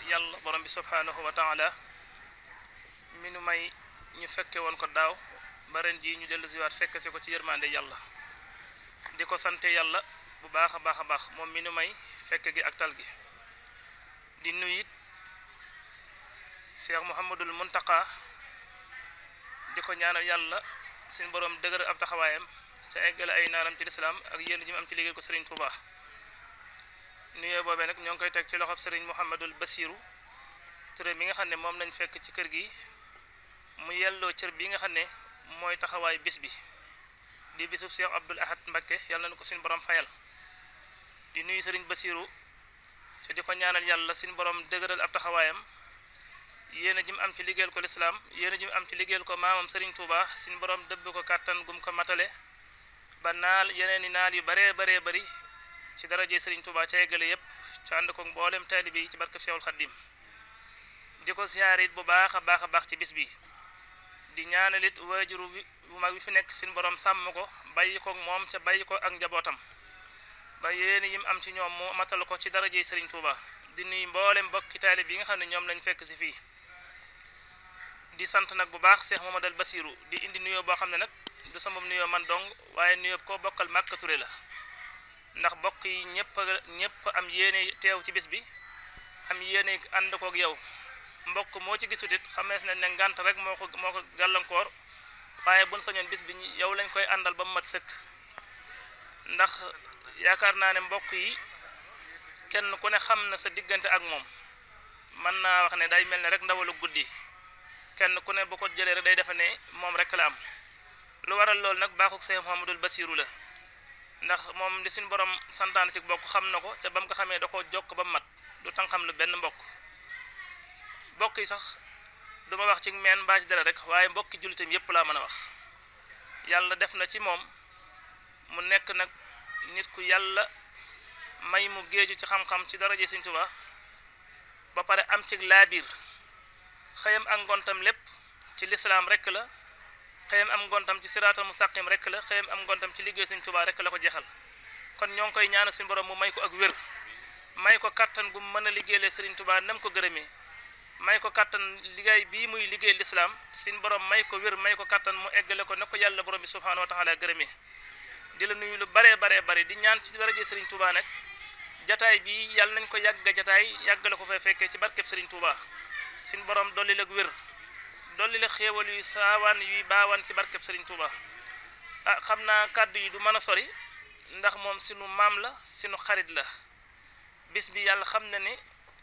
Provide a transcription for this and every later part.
yàlla borom bi subhaanahu wa taala mi nu may ñu fekke woon ko daaw ba ren jii ñu dellu siwaat fekke si ko ci yërmande yàlla di ko sante yàlla bu baax a baax moom mi nu may fekke gi ak tal gi di nuyit Cheikh Mouhamadul Muntaqa di ko ñaanal yàlla suñu borom dëgëral ab taxawaayam ca eggale ay naaram ci lislaam ak yéen ji mu am ci liggéey ko Serigne Touba nuyoo boobee nag ñoo ngi koy teg ci loxob Serigne Mouhamadul Bassirou Touré mi nga xam ne moom lañ fekk ci kër gi mu yelloo cër bi nga xam ne mooy taxawaay bis bi di bisub Cheikh Abdoul Ahad Mbacké yàlla na ko suñu borom fayal di nuyu Serigne Bassirou te di ko ñaanal yàlla suñu borom dëgëral ab taxawaayam yéen a ji mu am ci liggéeyal ko lislaam yéen a ji mu am ci liggéeyal ko maamam Serigne Touba suñu borom dëbb ko kàttan gum ko matale ba naal yeneen i naal yu baree bari ci daraje Serigne Touba ca eggale yépp ca ànd ko mboolem taalibe yi ci barke Cheikhul Khadim di ko siyaarit bu baax a baax ci bis bi di ñaanalit waajuru bu mag bi fi nekk suñu borom sàmm ko bàyyi ko moom ca bàyyi ko ak njabootam ba yéen yim am ci ñoom mu matal ko ci daraje Serigne Touba di nuyu mboolem bokki taalibe yi nga xam ne ñoom lañ fekk si fii di sant nag bu baax Cheikh Mouhamadul Bassirou di indi nuyoo boo xam ne nag du sama nuyoo man dong waaye nuyoo koo bokkal Màkka Touré la ndax bokk yi ñëpp am yéene teew ci bis bi am yéene ànd kook yow mbokk moo ci gisutit xamees nañ ne ngànt rek moo ko gàllankoor waaye buñ sañoon bis bi yow lañ koy àndal ba mu mat sëkk ndax yaakaar naa ne mbokk yi kenn ku ne xam na sa diggante ak moom mën naa wax ne day mel ne rek ndawalu guddi kenn ku ne bu ko jëlee rek day defe ne moom rek la am lu waral loolu nag baaxuk Cheikh Mouhamadul Bassirou la ndax moom di suñu borom santaane ci bokk xam na ko ca ba mu ko xamee da koo jokk ba mu mat du tan xam lu benn mbokk yi sax duma wax ci meen mbaa ci dara rek waaye mbokki jullitam yépp laa mën a wax yàlla def na ci moom mu nekk nag nit ku yàlla may mu géeju ci xam-xam ci daraje Serigne Touba ba pare am ci laabiir xëyam ak ngontam lépp ci lislaam rek la xëyam am ngontam ci siraatal mustaqim rek la xëyam am ngontam ci liggéey Serigne Touba rek la ko jeexal kon ñoo ngi koy ñaanal suñu borom mu may ko ak wér may ko kattan gu mën a liggéeylee Serigne Touba nam ko gërëmee may ko kattan liggéey bii muy liggéey lislaam suñu borom may ko wér may ko kattan mu eggale ko ne ko yàlla borom bi subhaanahu wa taala gërëmee di la nuyu lu baree di ñaan ci daraje Serigne Touba nag jataay bi yàlla nañ ko yàgg jataay yàggale ko fay fekkee ci barkeb Serigne Touba suñu borom dolli la wér dolli la xéewal yuy saawaan yuy baawaan ci barkeb Serigne Touba xam naa kàddu yi du mën a sori ndax moom sunu maam la sunu xarit la bis bi yàlla xam na ne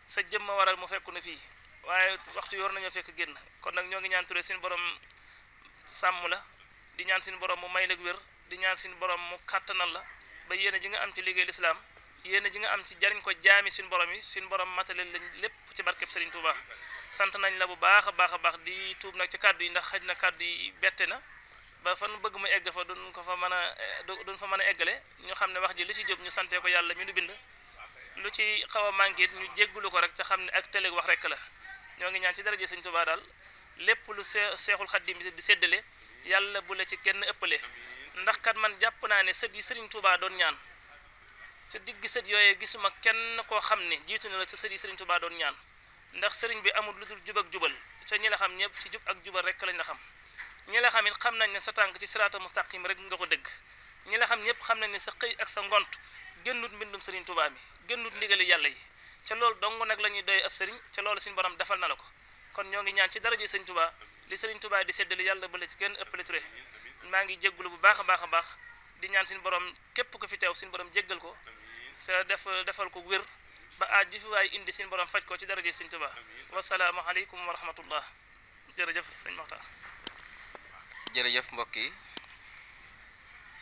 sa jëmm waral mu fekku na fii waaye waxtu yor nañoo fekk génn kon nag ñoo ngi ñaan Touré suñu borom sàmm la di ñaan suñu borom mu may la wér di ñaan suñu borom mu kàttanal la ba yéene ji nga am ci liggéey lislaam yéene ji nga am ci jariñ ko jaami suñu borom yi suñu borom matale lañ lépp ci barkeb Serigne Touba sant nañ la bu baax a baax di tuub nag ci kàddu yi ndax xëj na kàddu yi bette na ba fan bëgg mu egg fa duñ fa mën a eggale ñu xam ne wax ji lu ci jub ñu santee ko yàlla mi nu bind lu ci xaw a manqué ñu jéggulu ko rek te xam ne ak tëleg wax rek la ñoo ngi ñaan ci daraje Serigne Touba daal lépp lu Seexul Xaddim di séddale yàlla bu la ci kenn ëppale ndax kat man jàpp naa ne sët yi Serigne Touba doon ñaan ca digg sët yooyee gisuma kenn koo xam ne jiitu na la ca sët yi Serigne Touba doon ñaan ndax sëriñ bi amul lu dul jub ak jubal ca ñi la xam ñëpp ci jub ak jubal rek lañ la xam ñi la xam it xam nañ ne sa tànk ci siraatal mustaqim rek nga ko dëgg ñi la xam ñëpp xam nañ ne sa xëy ak sa ngont génnut mbindum Serigne Touba mi génnut ndigali yàlla yi ca loolu dong nag la ñuy doy ab sëriñ ca loolu suñu borom defal na la ko kon ñoo ngi ñaan ci daraje Serigne Touba li Serigne Touba di séddale yàlla ba la ci kenn ëppale Touré maa ngi jéggulu bu baax a baax di ñaan suñu borom képp ko fi teew suñu borom jéggal ko sa defal ko wér ba aaj ji fi waay indi suñu borom faj ko ci daraje Serigne Touba wasalaamu aleykum wa rahmatullah jërëjëf sëñ Moxtaar jërëjëf mbokk yi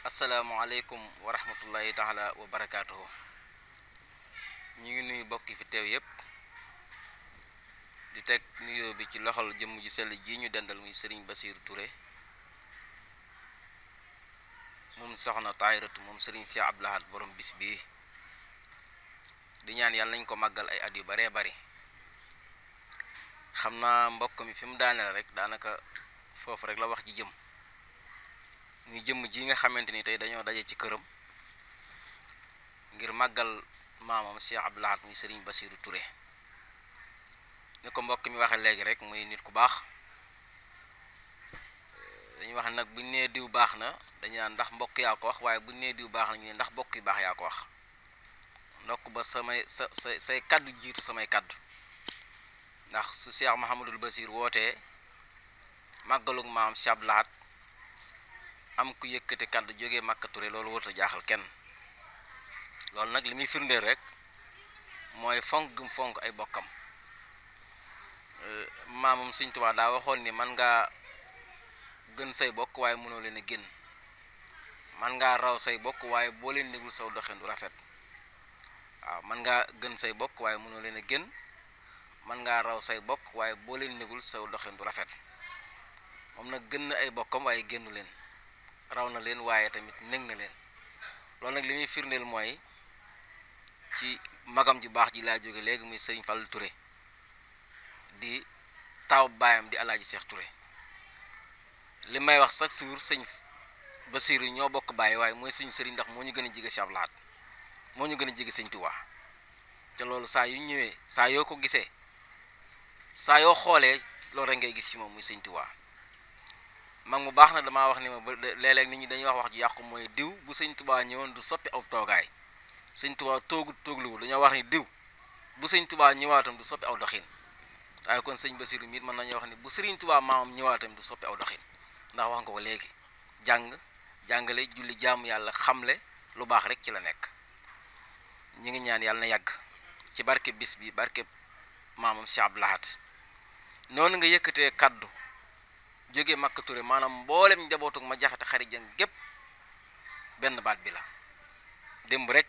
asalaamaaleykum wa rahmatullahi taala wa barakaatuhu ñu ngi nuyu mbokk yi fi teew yépp di teg nuyoo bi ci loxol jëmm ji sell ji ñu dendal muy Serigne Bassirou Touré moom soxna Taahiratu moom Serigne Cheikh Abdoul Ahad borom bis bii di ñaan yàlla nañ ko màggal ay at yu baree bari xam naa mbokk mi fi mu daaneel rek daanaka foofu rek la wax ji jëm muy jëmm ji nga xamante ni tey dañoo daje ci këram ngir màggal maamam Cheikh Abdoul Ahad muy Serigne Bassirou Touré ni ko mbokk mi waxe léegi rek muy nit ku baax. dañuy wax nag buñ nee diw baax na dañu naan ndax mbokk yaa ko wax, waaye buñ nee diw baax na ñu ne ndax mbokk yu baax yaa ko wax. ndokk ba say kaddu jiitu samay kaddu, ndax su Cheikh Mouhamadul Basir wootee màggalug maam Cheikh Abdou Lahad am ku yëkkate kaddu jógee Makka Touré, loolu warut a jaaxal kenn. loolu nag li muy firndeel rek mooy fonk gum fonk ay bokkam. maamam Sëñ Tuubaa daa waxoon ni man ngaa gën say bokk waaye mënoo leen a génn, man ngaa raw say bokk waaye boo leen négul saw doxin du rafet. waaw man ngaa gën say bokk waaye mënoo leen a génn, man ngaa raw say bokk waaye boo leen négul saw doxin du rafet. moom nag gën na ay bokkam waaye génnu leen, raw na leen waaye tamit nég na leen. loolu nag li muy firndeel mooy ci magam ji baax ji laa jóge léegi muy Sëriñ Fall Touré di taw baayam di Alaaji Seex Touré. li may wax chaque jour sëñ Basiru ñoo bokk bàyyi waaye mooy suñu sëriñ, ndax moo ñu gën a jege Cheikh Abdou Lahad, moo ñu gën a jege Sëñ Tuubaa. te loolu saa yu ñëwee, saa yoo ko gisee, saa yoo xoolee loolu rek ngay gis ci moom muy Sëñ Tuubaa. mag mu baax na damaa wax ni ma ba léeg-léeg nit ñi dañuy wax ju yàqu mooy diw bu Sëñ Tuubaa ñëwoon du soppi aw toogaay. Sëñ Tuubaa toogluwul, dañoo wax ni diw bu Sëñ Tuubaa ñëwaatam du soppi aw doxin. waaye kon sëñ Basiru miit mën nañoo wax ni bu Sëriñ Tuubaa maamam ñëwaatam du soppi aw doxin, ndax wax nga ko léegi jàngale julli jaamu yàlla xamle lu baax rek ci la nekk. ñi ngi ñaan yàlla na yàgg ci barke bis bi, barke maamam Cheikh Abdou Lahad. noonu nga yëkkatee kaddu jóge Makka Touré, maanaam mboolem njabootug ma jaxate xari jang gépp benn baat bi la. démb rek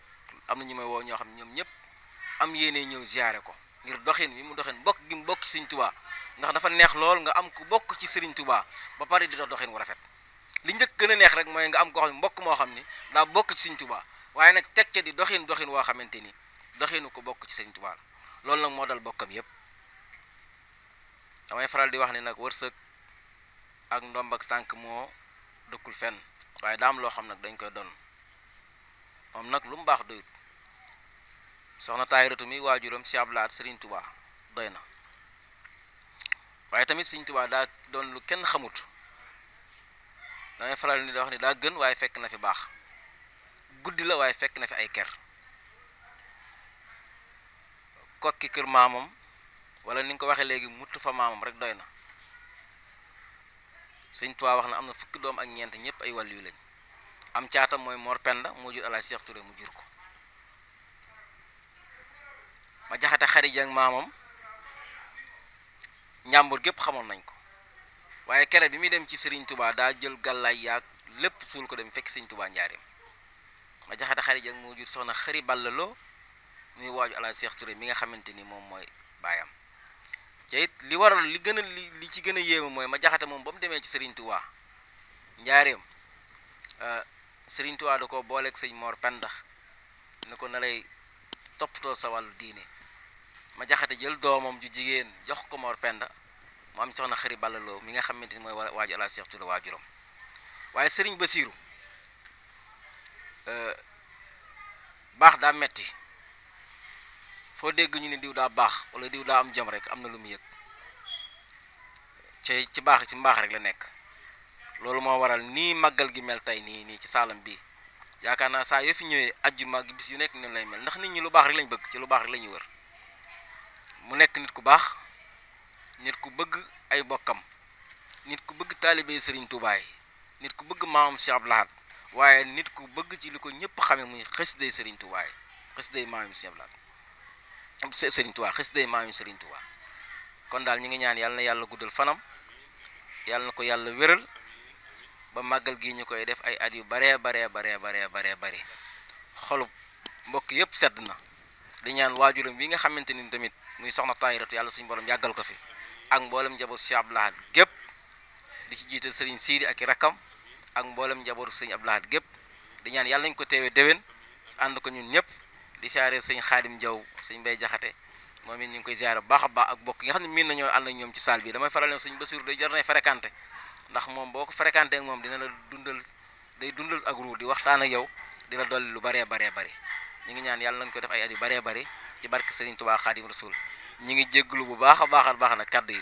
am na ñu may woo ñoo xam ne ñoom ñëpp am yéene ñëw ziyaare ko ngir doxin mi mu doxin bokk gi mu bokk ci Sëriñ Tuubaa, ndax dafa neex lool nga am ku bokk ci Sëriñ Tuubaa ba pare di doxin wu rafet. li njëkk gën a neex rek mooy nga am koo xam ne mbokk moo xam ni daa bokk ci Sëriñ Tuubaa, waaye nag teg ca di doxin woo xamante ni doxinu ko bokk ci Sëriñ Tuubaa la. loolu nag moo dal bokkam yépp. damay faral di wax ni nag wërsëg ak ndomb ak tànk moo dëkkul fenn, waaye daa am loo xam nag dañ koy doon. moom nag lu mu baax doyut. soxna Taahiratu mi waajuram Cheikh Abdou Lahad Sëriñ Tuubaa doy na, waaye tamit Sëriñ Tuubaa daa doon lu kenn xamut. damay faral ni da wax ni daa gën waaye fekk na fi baax, guddi la waaye fekk na fi ay ker. kokki kër maamam wala ni nga ko waxee léegi mutt fa maamam rek doy na. Sëriñ Tuubaa wax na am na fukki doom ak ñeent ñëpp ay wàllu yu lañ. am caatam mooy Mor Penda moo jur Alaaji Seex Touré mu jur ko. ma jaxate xari jang maamam njàmbur gépp xamoon nañ ko, waaye kere bi muy dem ci Sëriñ Tuubaa daa jël gàllaay yaag lépp suul ko dem fekk Sëriñ Tuubaa njaareem. ma jaxate xari jang moo jur soxna xëri ballaloo muy waaju Alaaji Seex Touré mi nga xamante ni moom mooy baayam. te it li waral li ci gën a yéeme mooy ma jaxate moom ba mu demee ci Sëriñ Tuubaa njaareem, Sëriñ Tuubaa da ko booleeg sëñ Mor Penda ne ko na lay toppatoo sa wàllu diine. ma jaxate jël doomam ju jigéen jox ko Mor Penda mu am soxna xëri ballaloo mi nga xamante ni mooy waaju Alaaji Seex Touré waajuram. waaye Sëriñ Basiru baax daa metti. foo dégg ñu ne diw daa baax wala diw daa am jom rek am na lu mu yëg ci baax ci mbaax rek la nekk. loolu moo waral nii màggal gi mel tey nii ci saalam bi yaakaar naa saa yoo fi ñëwee ajjuma gi bis yu nekk noonu lay mel, ndax nit ñi lu baax rek lañ bëgg, ci lu baax rek la ñuy wër. mu nekk nit ku baax, nit ku bëgg ay bokkam, nit ku bëgg taalibe Sëriñ Tuubaa yi, nit ku bëgg maamam Cheikh Abdou Lahad, waaye nit ku bëgg ci li ko ñëpp xamee muy xasida Sëriñ Tuubaa yi, xasida maamam Cheikh Abdou Lahad Sëriñ Tuubaa, xasida maamam Sëriñ Tuubaa. kon daal ñu ngi ñaan yàlla na yàlla guddal fanam, yàlla na ko yàlla wéral ba màggal gi ñu koy def ay at yu baree bari xolub mbokk yëpp sedd na. di ñaan waajuram wi nga xamante ni tamit muy soxna Taahiratu yàlla suñu borom yàggal ko fi ak mboolem njabootu Cheikh Abdou Lahad gépp, di ci jiital Sëriñ Siidi ak i rakkam ak mboolem njabootu Sëriñ Abdou Lahad gépp. di ñaan yàlla nañ ko teewee déwén ànd ko ñun ñëpp. di siyaare sëñ Xaadim Jaw sëñ Mbay Jaxate moom it ñu ngi koy ziyaare bu baax a baax ak bokk yi nga xam ne miin nañoo ànd ak ñoom ci salle bi. damay faral ne sëñ Basiru day jar nay fréquenté, ndax moom boo ko fréquenté ak moom dina la day dundal ak ruu di waxtaan ak yow di la dolli lu baree bari. ñu ngi ñaan yàlla nañ ko def ay at yu baree bari ci barke Sëriñ Tuubaa Xaadim Rasuul. ñi ngi jégglu bu baax a baax nag kàddu yi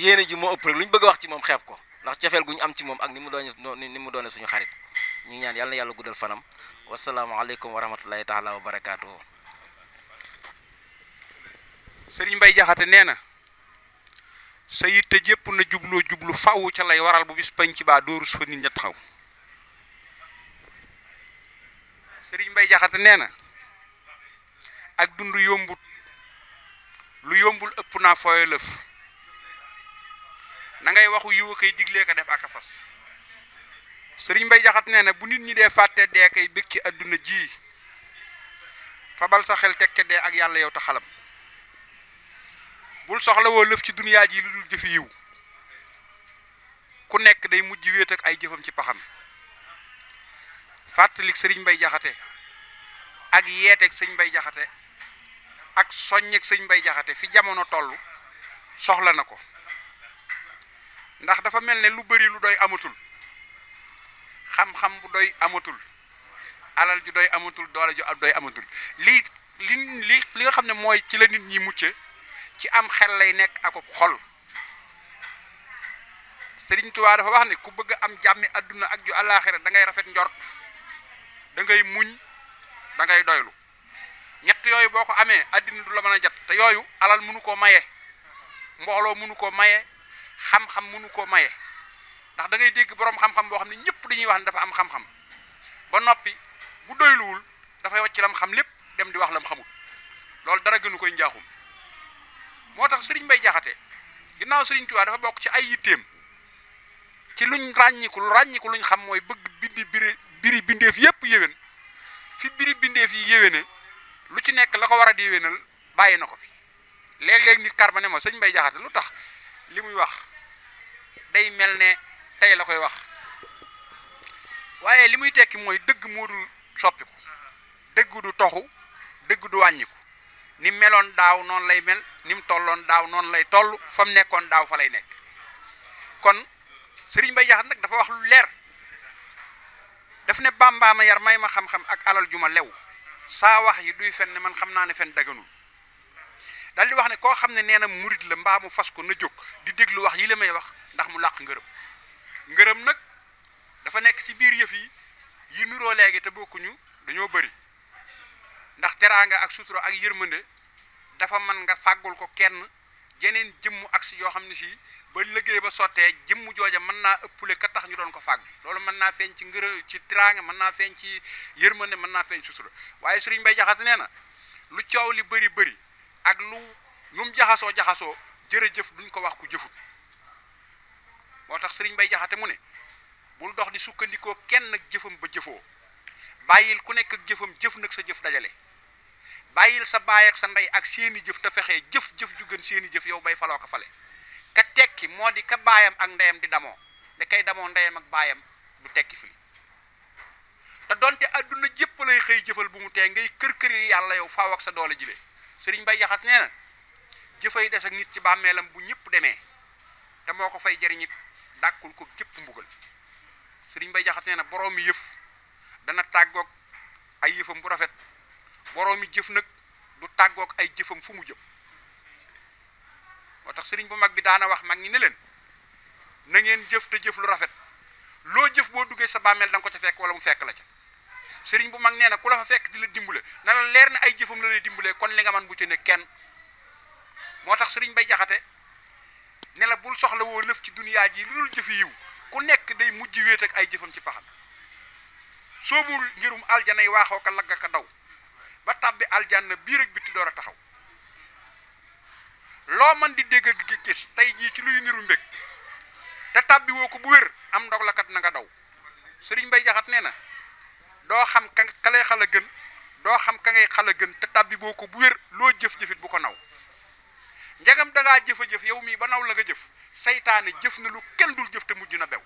yéene ji moo ëpp rek lu ñu bëgg a wax ci moom xeeb ko ndax cofeel gu ñu am ci moom ak ni mu doone suñu xarit ñi ngi ñaan yàlla na yàlla guddal fanam wasalaamaaleykum wa rahmatullahi taala wa barakaatuhu. Sëriñ Mbay Jaxate nee na sa yitte jépp na jublu faw ca lay waral bu bis pañ ci baa dóorus fa nit ña taxaw. Sëriñ Mbay Jaxate nee na ak dund yombut lu yombul ëpp naa fooye lëf na ngay waxu yiw a koy diglee ko def ak a fas. Sëriñ Mbay Jaxate nee na bu nit ñi dee fàtte dee kay bëgg ci àdduna ji fabal sa xel tekke dee ak yàlla yow ta xalam bul soxla woo lëf ci duniyaa ji lu dul jëfi yiw ku nekk day mujj wéet ak ay jëfam ci paxam. fàttalik Sëriñ Mbay Jaxate ak yeeteeg Sëriñ Mbay Jaxate ak soññeeg Sëriñ Mbay Jaxate fi jamono toll soxla na ko ndax dafa mel ne lu bari lu doy amatul xam-xam bu doy amatul alal ju doy amatul doole ju doy amatul li nga xam ne mooy ci la nit ñi mucce ci am xel lay nekk ak xol. Sëriñ Tuubaa dafa wax ne ku bëgg am jàmmi àdduna ak ju àllaaxira da ngay rafet njort da ngay muñ da ngay doylu ñett yooyu boo ko amee àddina du la mën a jot te yooyu alal mënu koo maye mbooloo mënu koo maye xam-xam mënu koo maye ndax da ngay dégg boroom xam-xam boo xam ne ñëpp dañuy wax ne dafa am xam-xam ba noppi bu doyluwul dafay wàcc lam xam lépp dem di wax lam xamul loolu dara gënu koy njaaxum. moo tax Sëriñ Mbay Jaxate ginnaaw Sëriñ Tuubaa dafa bokk ci ay yitteem ci luñ ràññiku luñ xam mooy bëgg biri bindeef yépp yéwén fi biri bindeef yi yéwéne lu ci nekk la ko war a di yéwénal bàyyi na ko fi léeg-léeg nit karma ne ma Sëriñ Mbay Jaxate lu tax li muy wax day mel ne tey la koy wax waaye li muy tekki mooy dëgg moo dul soppiku dëgg du toxu dëgg du wàññiku ni meloon daaw noonu lay mel ni mu tolloon daaw noonu lay toll fa mu nekkoon daaw fa lay nekk kon Sëriñ Mbay Jaxate nag dafa wax lu leer daf ne Bàmbaa ma yar may ma xam-xam ak alal ju ma lew saa wax yi duy fen ne man xam naa ne fen daganul dal di wax ne koo xam ne nee na murit la mbaa mu fas ko na jóg di déglu wax yi la may wax ndax mu làq ngërëm nag dafa nekk ci biir yëf yi nuroo léegi te bokkuñu dañoo bëri ndax teraanga ak sutura ak yërmande dafa mën nga fàggul ko kenn jeneen jëmm ak si yoo xam ne si ba liggéey ba sottee jëmm jooja mën naa ëppule ka tax ñu doon ko fàgg loolu mën naa feeñ ci teraanga mën naa feeñ ci yërmande mën naa feeñ sutura waaye Sëriñ Mbay Jaxate nee na lu coow li bëri ak lu mu jaxasoo jërëjëf duñ ko wax ku jëfut moo tax Sëriñ Mbay Jaxate mu ne bul dox di sukkandikoo kenn ak jëfam ba jëfoo bàyyil ku nekk ak jëfam jëf nag sa jëf dajale bàyyil sa baay ak sa ndey ak seeni jëf te fexee jëf ju gën seeni jëf yow bay faloo ko fale ka tekki moo di ka baayam ak ndeyam di damoo da kay damoo ndeyam ak baayam du tekki fi te donte àdduna jëpp lay xëy jëfal bu mu tee ngay kër-këri yàlla yow faaw ak sa doole jile Sëriñ Mbay Jaxate nee na jëfay des ak nit ci bàmmeelam bu ñëpp demee te moo ko fay jëriñit dàkkul ko jëpp mbugal Sëriñ Mbay Jaxate nee na boroomi yëf dana tàggoog ay yëfam bu rafet boroomi jëf nag du tàggoog ay jëfam fu mu jëm moo tax sëriñ bu mag bi daana wax mag ñi ne leen na ngeen jëf te jëf lu rafet loo jëf boo duggee sa bàmmeel da nga ko ca fekk wala mu fekk la ca sëriñ bu mag nee na ku la fa fekk di la dimbale na la leer ne ay jëfam la lay dimbalee kon li nga man bu ci ne kenn moo tax Sëriñ Mbay Jaxate ne la bul soxla woo lëf ci duniyaa ji lu dul jëfi yiw ku nekk day mujj wéet ak ay jëfam ci paxam soobul ngirum aljana yi waaxoo ka lagga ka daw ba tàbbi aljanna biir ak bitti door a taxaw loo man di dégg gi gis tey jii ci luy niru mbég te tàbbi woo ko bu wér am ndog la kat na nga daw Sëriñ Mbay Jaxate nee na doo xam ka lay xala gën doo xam ka ngay xala gën te tàbbi boo ko bu wér loo jëf-jëfit bu ko naw njagam dangaa jëf-jëf yow mii ba naw la nga jëf saytaane jëf na lu kenn dul jëf te mujj na bew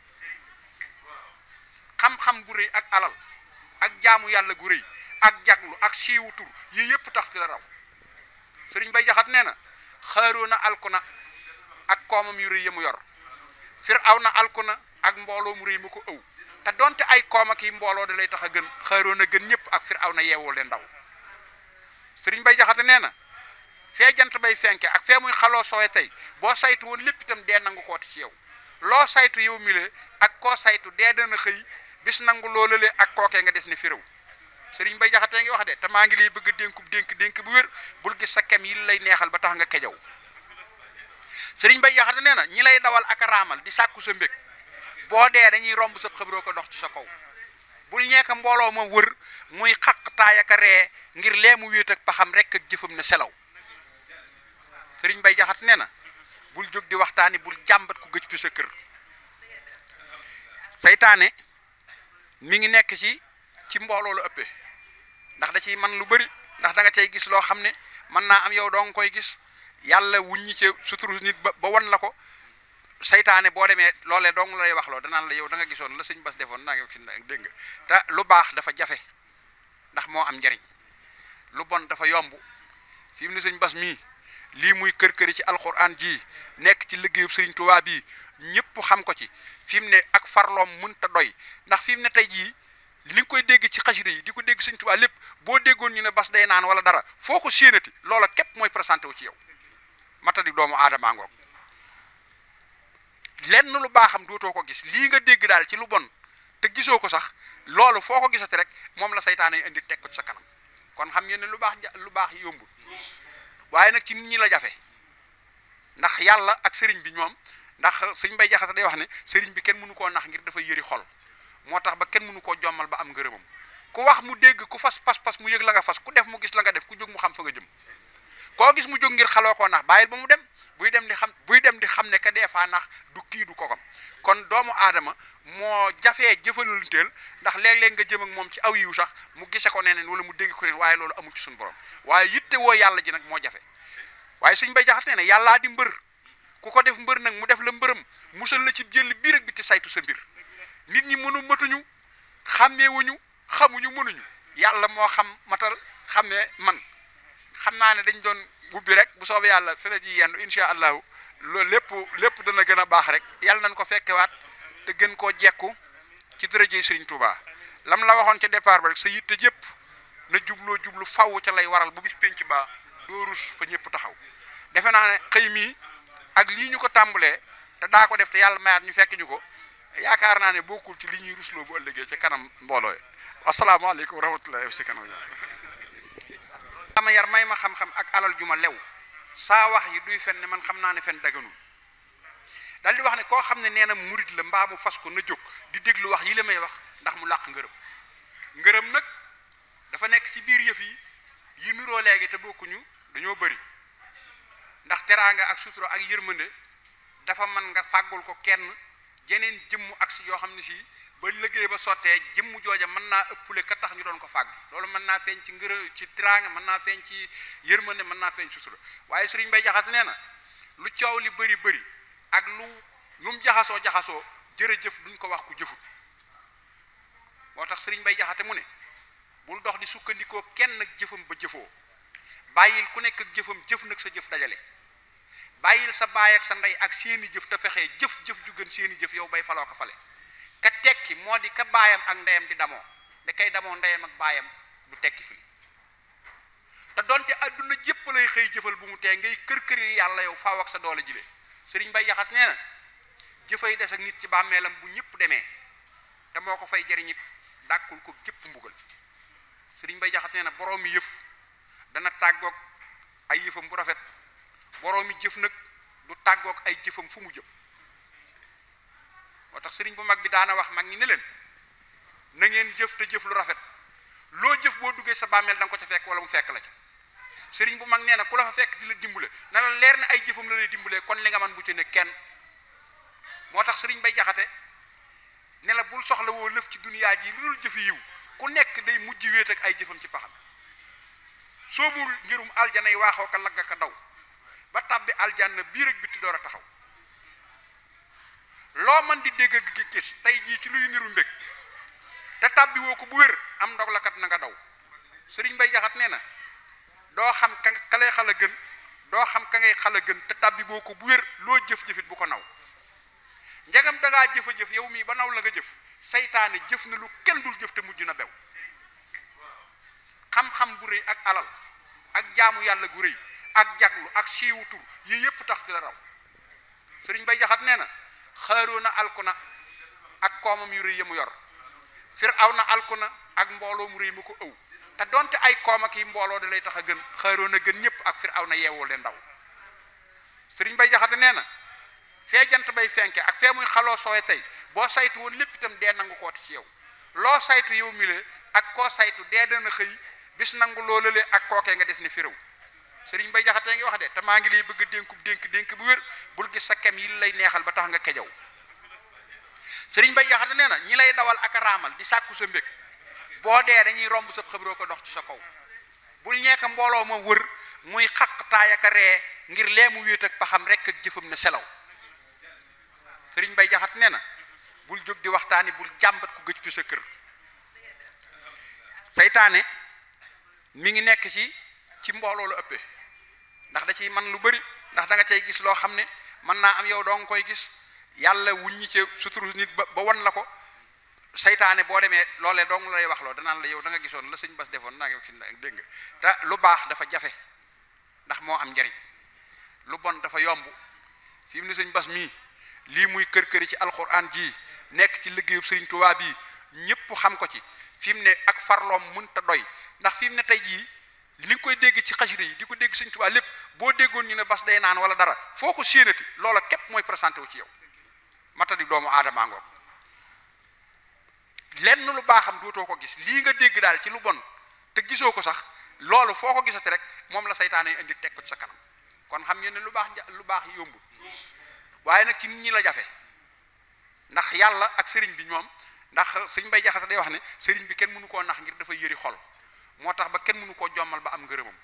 xam-xam bu rëy ak alal ak jaamu yàlla gu rëy ak jaglu ak siiwu tur yii yëpp tax ci la raw Sëriñ Mbay Jaxate nee na Xaaroona alkuna ak koomam yu rëy ya mu yor Firawna alkuna ak mbooloo mu rëy mu ko ëw te donte ay koom ak yi mbooloo da lay tax a gën Xaaroona gën ñëpp ak Firawna yeewoo leen ndaw Sëriñ Mbay Jaxate nee na fee jant bay fenke ak fee muy xaloo soowe tey boo saytu woon lépp itam dee nangu kooti ci yow loo saytu yow mi le ak koo saytu dee dana xëy bis nangu loolu le ak kookee nga des ne firéw sëriñ Bay Jaxate ngi wax de te maa ngi lay bëgg dénk bu wér bul gis sa kem yi lay neexal ba tax nga kejaw sëriñ Bay Jaxate nee na ñi lay dawal ak raamal di sàkku sa mbég boo dee dañuy romb sa xëbroo ko dox ci sa kaw bul ñeeka mbooloo ma wër muy xaqtaay ak ree ngir lee mu wéet ak paxam rek ak jëfam ne selaw sëriñ Bay Jaxate nee na bul jóg di waxtaani bul jàmbat ku gëj fi sa kër saytaane mi ngi nekk ci mbooloo la ëppee ndax da ciy man lu bëri ndax da nga cay gis loo xam ne mën naa am yow doo nga koy gis yàlla wuññi ci suturu nit ba wan la ko saytaane boo demee loolee dong lay wax loo danaan la yow da nga gisoon la sëñ Bas defoon naa ngi ci dégg nga te lu baax dafa jafe ndax moo am njariñ lu bon dafa yomb fi mu ne sëñ Bas mii lii muy kër-këri ci alxuraan ji nekk ci liggéeyub sëriñ Tuubaa bi ñëpp xam ko ci fi mu ne ak farloom mënta doy ndax fi mu ne tey jii li nga koy dégg ci xasida yi di ko dégg sëñ Tuubaa lépp boo déggoon ñu ne Bas day naan wala dara foo ko séenati loola képp mooy présenté wu ci yow matadi doomu aadama ngoog lenn lu baaxam dootoo ko gis lii nga dégg daal ci lu bon te gisoo ko sax loolu foo ko gisati rek moom la saytaane yi indi teg ko ci sa kanam kon xam ngeen ne lu baax yombul waaye nag ci nit ñi la jafe ndax yàlla ak sëriñ bi ñoom ndax sëñ Bay Jaxate day wax ne sëriñ bi kenn mënu koo nax ngir dafa yëri xol moo tax ba kenn mënu koo jommal ba am ngërëmam ku wax mu dégg ku fas pas mu yëg la nga fas ku def mu gis la nga def ku jóg mu xam fa nga jëm koo gis mu jóg ngir xaloo koo nax bàyyil ba mu dem buy dem di xam ne ka dee faa nax du kii du kokam kon doomu aadama moo jafee jëfalanteel ndax léeg-léeg nga jëm ak moom ci aw yiw sax mu gise ko neneen wala mu dégg ko neen waaye loolu amul ci suñu borom waaye yitte woo yàlla ji nag moo jafe waaye sëñ Bay Jaxate nee na yàllaa di mbër ku ko def mbër nag mu def la mbërëm musal la ci jël biir ak biti saytu sa mbir nit ñi matuñu xàmmeewuñu xamuñu mënuñu yàlla moo xam matal xam ne man xam naa ne dañ doon ubbi rek bu soobee yàlla fële ji yenn incha allahu loolu lépp dana gën a baax rek yàlla nañ ko fekkewaat te gën koo jekku ci dërëjey Sëriñ Tuubaa lam la waxoon ca départ ba rek sa yitte yëpp na jublu faw ca lay waral bu bis penc ba doo rus fa ñëpp taxaw defe naa ne xëy mii ak lii ñu ko tàmbalee te daa ko def te yàlla mayaat ñu fekk ñu ko yaakaar naa ne bokkul ci li ñuy rusloo bu ëllëgee ca kanam mbooloo yi asalaamaaleykum wa rahmatullahi wa kanam ama yar may ma xam-xam ak alal ju ma lew saa wax yi duy fen ne man xam naa ne fen daganul dal di wax ne koo xam ne nee na murit la mbaa mu fas ko na jóg di déglu wax yi la may wax ndax mu làq ngërëm nag dafa nekk ci biir yëf yi nuroo léegi te bokkuñu dañoo bëri ndax teraanga ak sutura ak yërmande dafa mën nga fàggul ko kenn jeneen jëmmu ak si yoo xam ne si ba liggéey ba sottee jëmmu jooja mën naa ëppule ka tax ñu doon ko fàgg loolu mën naa feeñ ci ci teraanga mën naa feeñ ci yërmande mën naa feeñ sutura waaye sëriñ Bay Jaxate nee na lu coow li bëri ak lu mu jaxasoo jërëjëf duñ ko wax ku jëfut moo tax sëriñ Bay Jaxate mu ne bul dox di sukkandikoo kenn ak jëfam ba jëfoo bàyyil ku nekk ak jëfam jëf nag sa jëf dajale bàyyil sa baay ak sa ndey ak seeni jëf te fexee jëf ju gën seeni jëf yow bay faloo ko fale ka tekki moo di ka baayam ak ndeyam di damoo da kay damoo ndeyam ak baayam du tekki fi te donte adduna jëpp lay xëy jëfal bu mu tee ngay kër-këri yàlla yow faaw ak sa doole jile sëriñ Bay Jaxate nee na jëfay des ak nit ci bàmmeelam bu ñëpp demee te moo ko fay jariñit dàkkul ko jëpp mbugal sëriñ Bay Jaxate nee na boroomi yëf dana tàggoog ay yëfam bu rafet boroomi jëf nag du tàggoog ay jëfam fu mu jëm moo tax sëriñ bu mag bi daana wax mag ñi ne leen na ngeen jëf te jëf lu rafet loo jëf boo duggee sa bàmmeel da nga ko ca fekk wala mu fekk la ca sëriñ bu mag nee na ku la fa fekk di la dimbale na la leer ne ay jëfam la lay dimbalee kon li nga man bu ci ne kenn moo tax sëriñ Bay Jaxate ne la bul soxla woo lëf ci duniyaa ji lu dul jëfi yiw ku nekk day mujj wéet ak ay jëfam ci paxam soobul ngirum aljana yi waaxoo ka lagga ka daw ba tàbbi aljanna biir ak bitti door a taxaw loo man di dégg ak gis tey jii ci luy niru mbég te tàbbi woo ko bu wér am ndog la kat na nga daw sëriñ Bay Jaxate nee na doo xam ka lay xala gën doo xam ka ngay xala gën te tàbbi boo ko bu wér loo jëf-jëfit bu ko naw njagam dangaa jëf yow mii ba naw la nga jëf saytaane jëf na lu kenn dul jëf te mujj na bew xam-xam bu rëy ak alal ak jaamu yàlla gu rëy ak jaglu ak siiwu tur yii yëpp tax ci la raw sëriñ Bay Jaxate nee na Xaaroona alkuna ak koomam yu rëy ya mu yor Firawna alkuna ak mbooloo mu rëy mu ko ëw te donte ay koom ak yi mbooloo da lay tax a gën Xaaroona gën ñëpp ak Firawna yeewoo leen ndaw sëriñ Bay Jaxate nee na fee jant bay fenke ak fee muy xaloo sooy tey boo saytu woon lépp itam dee nangu kooti ci yow loo saytu yow mi le ak koo saytu dee dana xëy bis nangu loolale ak kookee nga des ne firaw sëriñ Bay Jaxate ngi wax de te maa ngi lay bëgg dénk bu wér bul gis sa kem yi lay neexal ba tax nga kejaw sëriñ Bay Jaxate nee na ñi lay dawal ak a raamal di sàkku sa mbég boo dee dañuy romb sa xëbroo ko dox ci sa kaw bul ñeeka mbooloo ma wër muy xaq taay ak a ree ngir lee mu wéet ak paxam rek ak jëfam ne selaw sëriñ Bay Jaxate nee na bul jóg di waxtaani bul jàmbat ku gëj fi sa kër seytaane mi ngi nekk ci mbooloo la ëppee ndax da ciy man lu bari ndax da nga cay gis loo xam ne mën naa am yow doo nga koy gis yàlla wuññi ci suturu nit ba wan la ko seytaane boo demee loolee dong lay wax loo danaan la yow da nga gisoon la sëñ Bas defoon naa ngi ci dégg nga te lu baax dafa jafe ndax moo am njariñ lu bon dafa yomb fi mu ne sëñ Bas mii lii muy kër-këri ci alxuraan ji nekk ci liggéeyub sëriñ Tuubaa bi ñëpp xam ko ci fi mu ne ak farloom mënta doy ndax fi mu ne tey jii li nga koy dégg ci xasida yi di ko dégg sëñ Tuubaa lépp boo déggoon ñu ne Bas day naan wala dara foo ko séenati loola képp mooy présenté wu ci yow matadi doomu aadama ngoog lenn lu baaxam dootoo ko gis lii nga dégg daal ci lu bon te gisoo ko sax loolu foo ko gisati rek moom la saytaane yi indi teg ko ci sa kanam kon xam ngeen ne lu baax yombul waaye nag ci nit ñi la jafe ndax yàlla ak sëriñ bi ñoom ndax sëñ Bay Jaxate day wax ne sëriñ bi kenn mënu koo nax ngir dafa yëri xol moo tax ba kenn mënu koo jommal ba am ngërëmam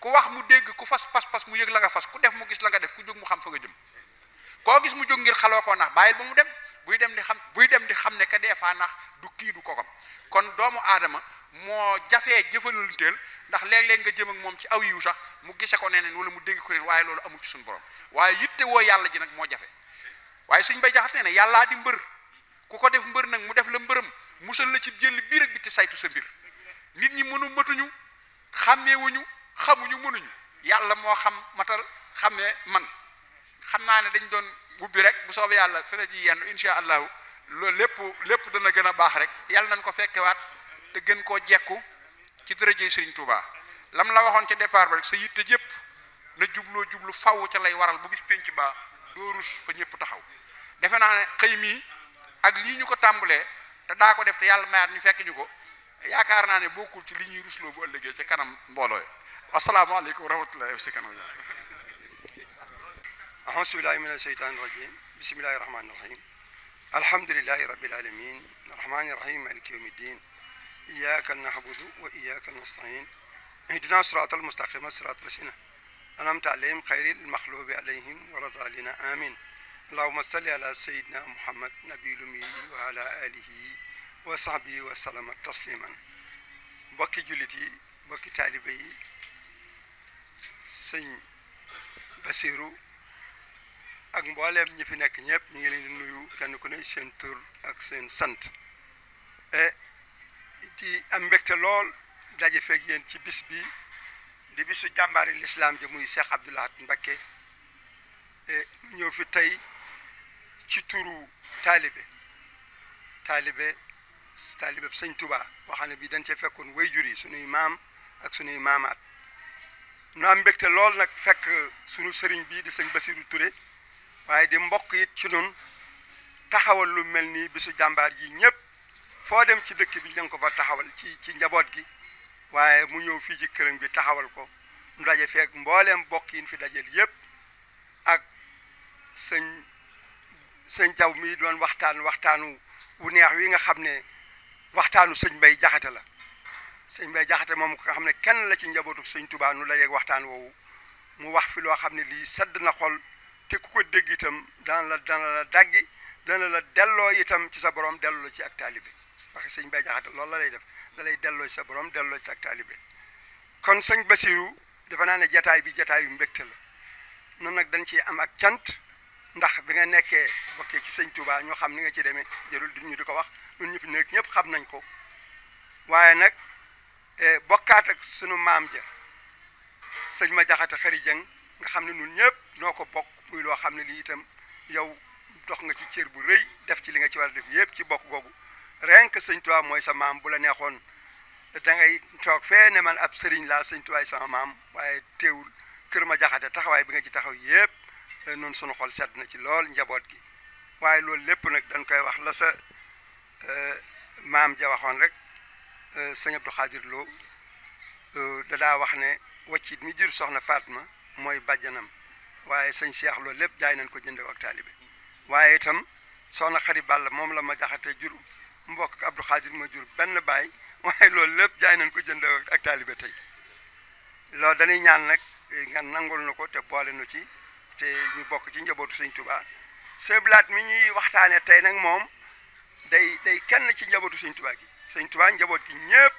ku wax mu dégg ku fas pas mu yëg la nga fas ku def mu gis la nga def ku jóg mu xam fa nga jëm koo gis mu jóg ngir xaloo koo nax bàyyil ba mu dem buy dem di xam ne ka dee faa nax du kii du kokam kon doomu aadama moo jafee jëfalanteel ndax léeg-léeg nga jëm ak moom ci aw yiw sax mu gise ko neneen wala mu dégg ko neen waaye loolu amul ci suñu borom waaye yitte woo yàlla ji nag moo jafe waaye sëñ Bay Jaxate nee na yàllaa di mbër ku ko def mbër nag mu def la mbërëm musal la ci jël biir ak biti saytu sa mbir nit ñi matuñu xàmmeewuñu xamuñu mënuñu yàlla moo xam matal xammee man xam naa ne dañ doon ubbi rek bu soobee yàlla fi la ji yenn insha allahu loolu lépp dana gën a baax rek yàlla nañ ko fekkewaat te gën koo jekku ci dërëjey Sëriñ Tuubaa lam la waxoon ca départ ba rek sa yitte jëpp na jublu faw ca lay waral bu bis penc ba doo rus fa ñëpp taxaw defe naa ne xëy mii ak lii ñu ko tàmbalee te daa ko def te yàlla mayaat ñu fekk ñu ko yaakaar naa ne bokkul ci li ñuy rusloo bu ëllëgee ca kanam mbooloo yi asalaamaaleykum wa rahmatullahi wa kanam أعوذ بالله من الشيطان الرجيم بسم الله الرحمن الرحيم الحمد لله رب العالمين الرحمن الرحيم مالك يوم الدين إياك نعبد وإياك نستعين اهدنا الصراط المستقيم صراط الذين أنعمت عليهم غير المغضوب عليهم ولا الضالين آمين اللهم صل على سيدنا محمد نبي الأمي وعلى آله وصحبه وسلم تسليما mbokki jullit yi mbokki taalibe yi sëñ Basiru ak mbooleem ñi fi nekk ñëpp ñu ngi leen di nuyu kenn ku ne seen tur ak seen sant di am mbégte lool daje feeg yéen ci bis bi di bisu jàmbaari lislaam ji muy Cheikh Abdoul Ahad Mbacké ñëw fi tey ci turu taalibe sëñ Touba boo xam ne bii dañ cee fekkoon wayjur yi sunuy maam ak sunuy maamaat nu am mbégte lool nag fekk sunu sëriñ bii di sëñ Basiru Touré waaye di mbokk it ci nun taxawal lu mel nii bisu jàmbaar ji ñëpp foo dem ci dëkk bi danga ko fa taxawal ci njaboot gi waaye mu ñëw fii ci këram bi taxawal ko nu daje feek mbooleem mbokk yi fi dajel yëpp ak sëñ Jaw mi doon waxtaanu wu neex wi nga xam ne waxtaanu sëñ Mbay Jaxate la sëñ Mbay Jaxate moom nga xam ne kenn la ci njabootu sëñ Tuubaa nu la yeeg waxtaan woowu mu wax fi loo xam ne lii sedd na xol te ku ko dégg itam dana la daggi dana la delloo itam ci sa borom delloo la ci ak taalibe parce que sëñ Mbay Jaxate loolu la lay def da lay delloo ci sa borom delloo ci ak taalibe kon sëñ Basiru dafa naa ne jataay bi jataay yu mbégte la noonu nag dañ ciy am ak cant ndax bi nga nekkee bokkee ci sëñ Touba ñoo xam ni nga ci demee jërul di ñu di ko wax ñun ñu fi nekk ñëpp xam nañ ko waaye nag bokkaat ak sunu maam ja sëñ ma jaxate xari jeng nga xam ne ñun ñëpp noo ko bokk muy loo xam ne lii itam yow dox nga ci cër bu rëy def ci li nga ci war a def yëpp ci bokk googu rien que sëñ Tuubaa mooy sa maam bu la neexoon da ngay toog fee ne man ab sëriñ laa sëñ Tuubaa sama maam waaye teewul kër ma jaxate taxawaay bi nga ci taxaw yëpp noonu sunu xol sedd na ci lool njaboot gi waaye loolu lépp nag dañ koy wax la sa maam ja waxoon rek sëñ Abdou Khadir Lo dadaa wax ne waccit mi jur soxna Fatma mooy bàjjanam waaye sëñ Cheikh loolu lépp jaay nañ ko jëndee ak taalibe waaye itam soxna Xari Balla moom la ma jaxate jur mbokk Abdou Khadir ma jur benn baay waaye loolu lépp jaay nañ ko jëndee ak taalibe tey loolu dañuy ñaan nag nga nangul na ko te boole nu ci te ñu bokk ci njabootu sëñ Touba sëñ Blaat mi ñuy waxtaane tey nag moom day kenn ci njabootu sëñ Touba gi sëñ Touba njaboot gi ñëpp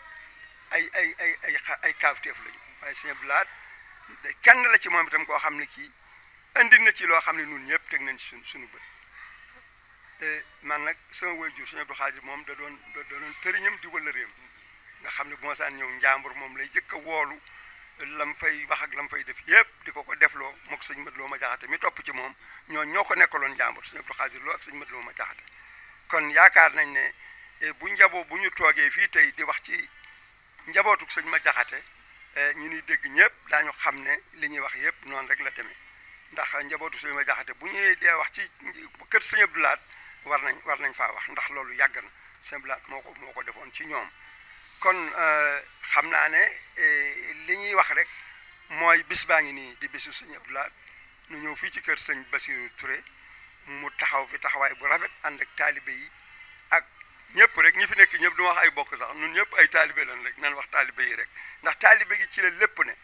ay kaafteef lañu waaye sëñ Blaat kenn la ci moom itam koo xam ne kii indi na ci loo xam ne ñun ñëpp teg nañ ci suñu bët man nag sama waajur sëñ Abdou Khadir moom da doon tëriñam di wala réem nga xam ne bu ma saan ñëw njàmbur moom lay jëkk a woolu lam fay wax ak lam fay def yëpp di ko defloo mook sëñ Mat Lo ma jaxate mi topp ci moom ñoo ko nekkaloon njàmbur sëñ Abdou Khadir Lo ak sëñ Mat Lo ma jaxate kon yaakaar nañ ne bu ñu toogee fii tey di wax ci njabootuk sëñ ma jaxate ñu ñuy dégg ñëpp daañu xam ne li ñuy wax yëpp noonu rek la demee ndax njabootu sëñ ma jaxate bu ñuy dee wax ci kër sëñ Abdou Lahat war nañ faa wax ndax loolu yàgg na sëñ Abdou Lahat moo ko defoon ci ñoom kon xam naa ne li ñuy wax rek mooy bis baa ngi nii di bisu sëñ Abdou Lahat nu ñëw fii ci kër sëñ Bassirou Touré mu taxaw fi taxawaay bu rafet ànd ak taalibe yi ak ñëpp rek ñi fi nekk ñëpp du wax ay bokk sax ñun ñëpp ay taalibe lan rek nan wax taalibe yi rek ndax taalibe gi ci la lépp ne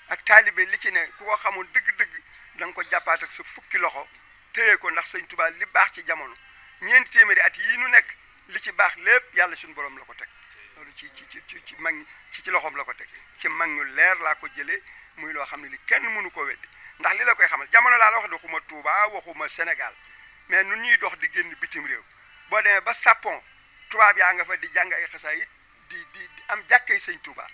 ak taalibe li ci ne ku ko xamoon dëgg-dëgg da nga ko jàppaat ak sa fukki loxo téye ko ndax sëñ Tuubaa li baax ci jamono ñeenti téeméeri at yii nu nekk li ci baax lépp yàlla suñu borom la ko teg loolu ci mag ci loxoom la ko teg ci mag ñu leer laa ko jëlee muy loo xam ne li kenn mënu ko weddi ndax li la koy xamal jamono laa la wax waxuma Touba waxuma Sénégal mais nun ñuy dox di génn bitim réew boo demee ba Sapon tubaab yaa nga fa di jàng ay xasaayit di am jàkkay sëñ Touba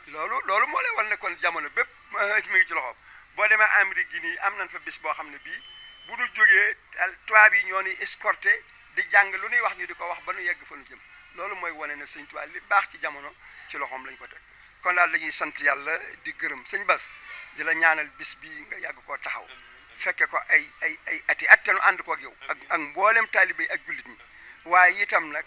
loolu moo lay wal ne kon jamono bépp mi ngi ci loxoom boo demee Amérique gi nii am nañ fa bis boo xam ne bii bu nu jógee tubaab yi ñoo ni escorté di jàng lu ñuy wax ñu di ko wax ba nu yegg fa nu jëm loolu mooy wane ne sëñ Touba li baax ci jamono ci loxoom lañ ko teg kon daal dañuy sant yàlla di gërëm sëñ Bass di la ñaanal bis bii nga yàgg koo taxaw fekke ko ay ati at te nu ànd ko ak yow ak mboolem taalibe ak jullit ñi waaye itam nag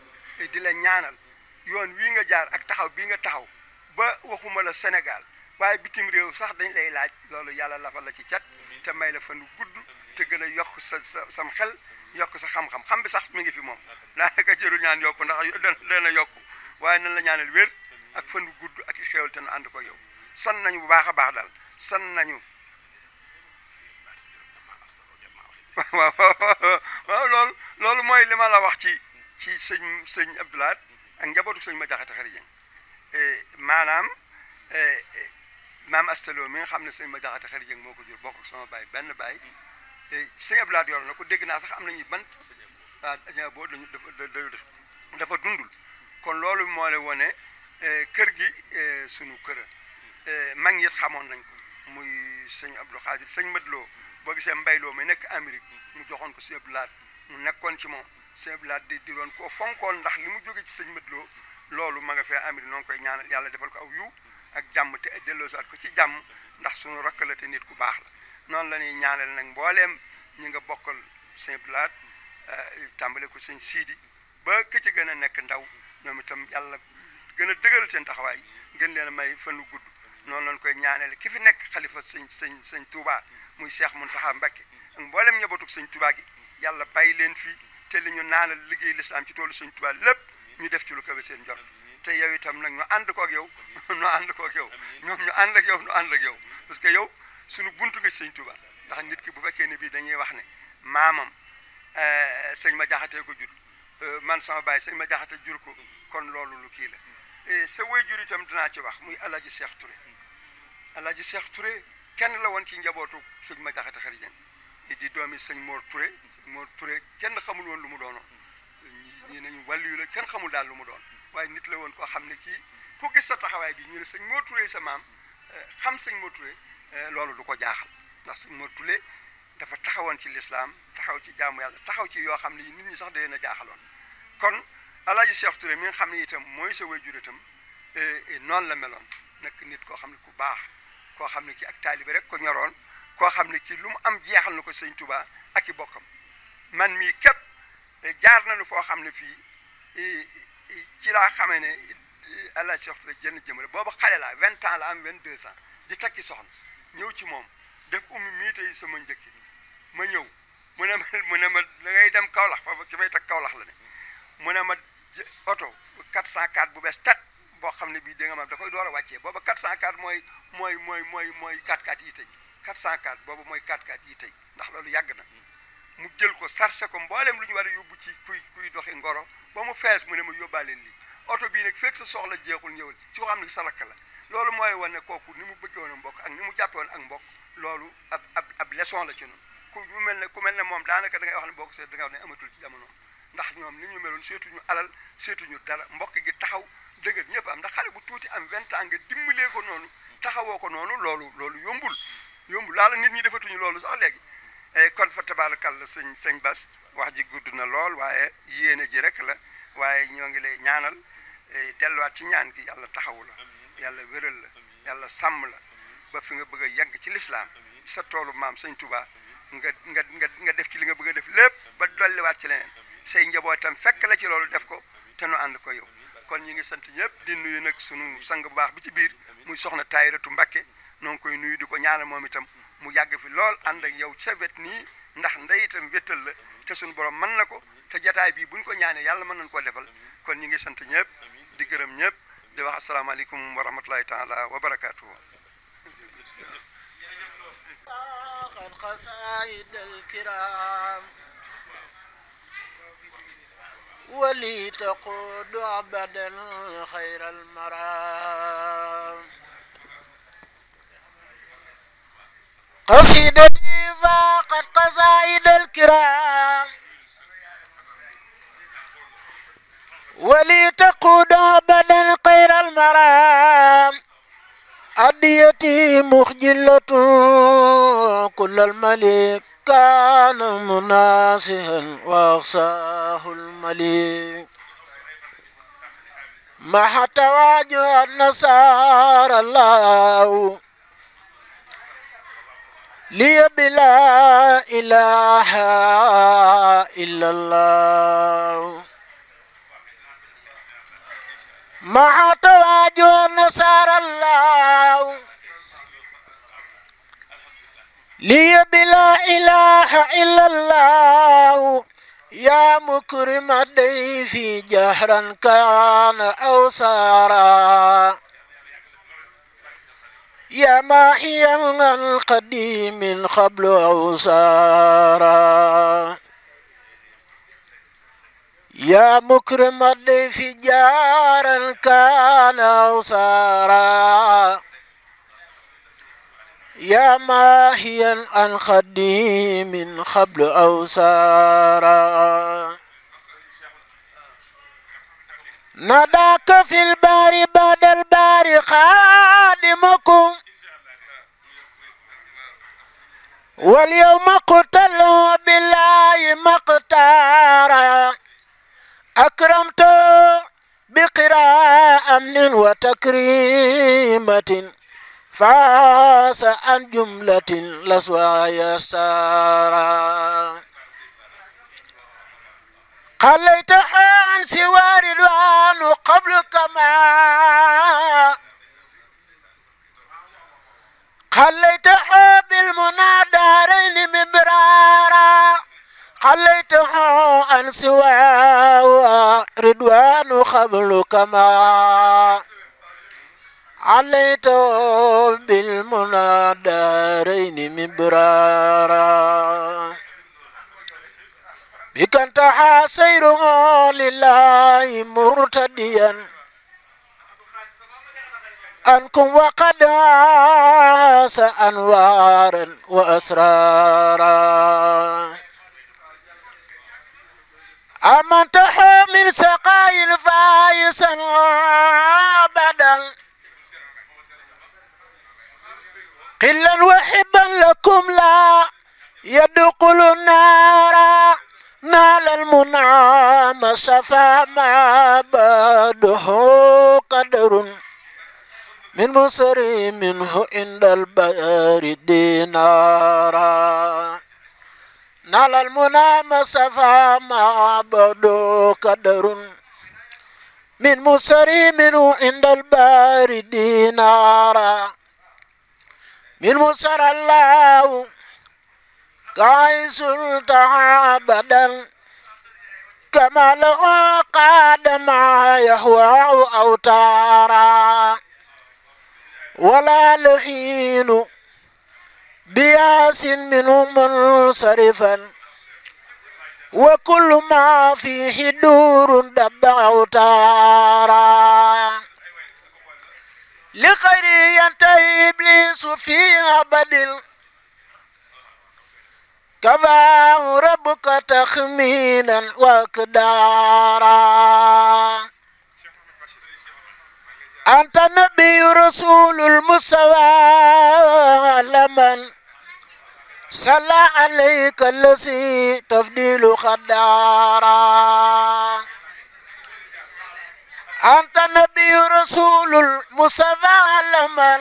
di la ñaanal yoon wii nga jaar ak taxaw bii nga taxaw ba waxuma la Sénégal waaye bitim réew sax dañ lay laaj loolu yàlla lafal la ci cat te may la fanu gudd te gën a yokk sam xel yokk sa xam-xam bi sax mi ngi fi moom daanaka jërul ñaan yokku ndax dana yokku waaye nan la ñaanal wér ak fanu gudd ak i xéewal te nu ànd ko yow san nañu bu baax a baax daal san nañu waaw loolu mooy li ma la wax ci sëñ Abdou Lahat ak njabootu sëñ ma jaxate xari jeng maanaam maam Astaloo mi nga xam ne sëñ ma jaxate xari jeng moo ko jur bokk sama baay benn baay sëñ Abdou Lahat yor na ko dégg naa sax am nañu bant waaw boo dafa dundul kon loolu moo la wone kër gi sunu kër mag ñi xamoon nañ ko muy sëñ Abdou Khadir sëñ Mat Lo boo gisee Mbay Lo mi nekk Amérique mu joxoon ko sëñ Abdou Lahat mu nekkoon ci moom sëñ Abdou Lahat di doon koo fonkoon ndax li mu jóge ci sëñ Mat Lo loolu ma nga fee Amérique noonu koy ñaanal yàlla defal ko aw yiw ak jàmm te delloosaat ko ci jàmm ndax suñu rakk la te nit ku baax la noonu la ñuy ñaanal nag mbooleem ñi nga bokkal sëñ Abdou Lahat tàmbale ko sëñ Sidi ba ki ci gën a nekk ndaw ñoom itam yàlla gën a dëgëral seen taxawaay gën leen a may fanu gudd noonu lañ koy ñaanale ki fi nekk xalifa sëñ Touba muy Cheikh Mountakha Mbacké ak mboolem ñabatuk sëñ Touba gi yàlla bàyyi leen fii te li ñu naanal liggéey lislaam ci toolu sëñ Touba lépp ñu def ci lu kawe seen njort te yow itam nag ñu ànd ko ak yow ñu ànd ko ak yow ñoom ñu ànd ak yow ñu ànd ak yow parce que yow suñu buntu nga sëñ Touba ndax nit ki bu fekkee ne bii dañuy wax ne maamam sëñ ma jaxatee ko jur man sama baay sëñ ma jaxate jur ko kon loolu lu kii la sa waajur itam dinaa ci wax muy Alaaji Cheikh Touré Alaaji Cheikh Touré kenn la woon ci njabootu sëñ ma jaxate xari jeng di doomi sëñ Mor Touré kenn xamul woon lu mu doonoon ñi nañu wàllu la kenn xamul daal lu mu doon waaye nit la woon koo xam ne kii ku gis sa taxawaay bi ñu ne sëñ Mor Touré sa maam xam sëñ Mor Touré loolu du ko jaaxal ndax sëñ Mor Touré dafa taxawoon ci lislaam taxaw ci jaamu yàlla taxaw ci yoo xam ne nit ñi sax da leen a jaaxaloon kon Alaaji Cheikh Touré mi nga xam ne itam mooy sa waajur itam noonu la meloon nekk nit koo xam ne ku baax koo xam ne ki ak taalibe rek ko ñoroon koo xam ne ki lu mu am jeexal na ko sëñ Touba ak i bokkam man mii képp jaar nañu foo xam ne fii ci laa xamee ne Alaaji Cheikh Touré jënn jëmale booba xale laa 20 ans la am 22 ans di takki soxna ñëw ci moom def mii tey sama njëkki ma ñëw mu ne ma da ngay dem Kaolack fa ki may teg Kaolack la ne mu ne ma oto 404 bu bees tat boo xam ne bii da nga ma da koy door a wàccee booba 404 mooy 4x4 yi tey 404 boobu mooy 4x4 yi tey ndax loolu yàgg na mu jël ko sarse ko mboolem lu ñu war a yóbbu ci kuy doxi ngoro ba mu fees mu ne ma yóbbaaleen lii oto bii nag fekk sa soxla jeexul ñëwal ci ko xam ne sa rakk la loolu mooy wane kooku ni mu bëggee woon mbokk ak ni mu jàppe woon ak mbokk loolu ab leçon la ci noonu ku mel ne moom daanaka da ngay wax ne boo ko seet da nga wax ne amatul ci jamono ndax ñoom ni ñu meloon seetuñu alal seetuñu dara mbokk gi taxaw dëgër ñëpp am ndax xale bu tuuti am 20 ans nga dimbalee ko noonu taxawoo ko noonu loolu yombul laala nit ñi defatuñu loolu sax léegi kon fa tabaarakalla sëñ Bass wax ji gudd na lool waaye yéene ji rek la waaye ñoo ngi lay ñaanal delluwaat ci ñaan gi yàlla taxawu la yàlla wéral la yàlla sàmm la ba fi nga bëgg a yegg ci lislaam sa toolu maam sëñ Touba nga def ci li nga bëgg a def lépp ba dolliwaat ci leneen say njabootam fekk la ci loolu def ko te nu ànd ko yow kon ñi ngi sant ñëpp di nuyu nag sunu sang bu baax bi ci biir muy soxna Tayratu Mbakke noo ngi koy nuyu di ko ñaanal moom itam mu yàgg fi lool ànd ak yow sa wet nii ndax ndey itam wéttal la te sunu borom mën na ko te jataay bii buñ ko ñaanee yàlla mën nañu koo defal kon ñi ngi sant ñëpp di gërëm ñëpp di wax asalaamaaleykum wa rahmatulahi taala wa barakaatuhu قصائد الكرام ولي تقود أبدا خير المرام قصيدتي فاقت قصائد الكرام ولي تقود أبدا خير المرام أديتي مخجلة كل الملك كان مناسها وأقصاه الملك ما تواجه النصارى الله لي بلا إله إلا الله ما تواجه النصارى الله لي بلا إله إلا الله يا مكرم الضيف جهرا كان أو سارا يا ماحيا القديم من قبل أو سارا يا مكرم الضيف جارا كان أو سارا يا ماهيا عن خديم من قبل أو سارا ناداك في البار بعد البار خادمكم واليوم قتلوا بالله مقتارا أكرمت بقراء أمن وتكريمة فاس عن جملة لسوى يستارا خليتها عن سوى رضوان قبل كما خليتها بالمنادارين مبرارا خليتها عن سوى رضوان قبل كما عليت بالمنادارين مبرارا بك انتهى سيره لله مرتديا أنكم وقد عاس أنوارا وأسرارا أمنته من سقاي فايسا أبدا قلا وحبا لكم لا يدخل النار نال المنى ما شفى ما بعده قدر من مسري منه عند البيار دينارا نال المنى ما شفى ما بعده قدر من مسري منه عند البيار دينارا من مسر الله قيس التعبدا كما له قاد ما يهوى أوتارا ولا لحين بياس منه منصرفا وكل ما فيه دور دب أوتارا لخير ينتهي إبليس في أبد كفاه ربك تخمينا وقدارا أنت النبي رسول المستوى لمن صلى عليك الذي تفضيل خدارا أنت النبي رسول المصطفى لمن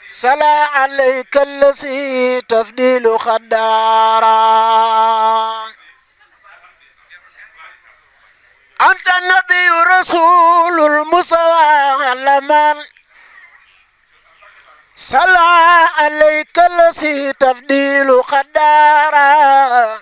صلى عليك الذي تفضيل خدارا أنت النبي رسول المصطفى لمن صلى عليك الذي تفضيل خدارا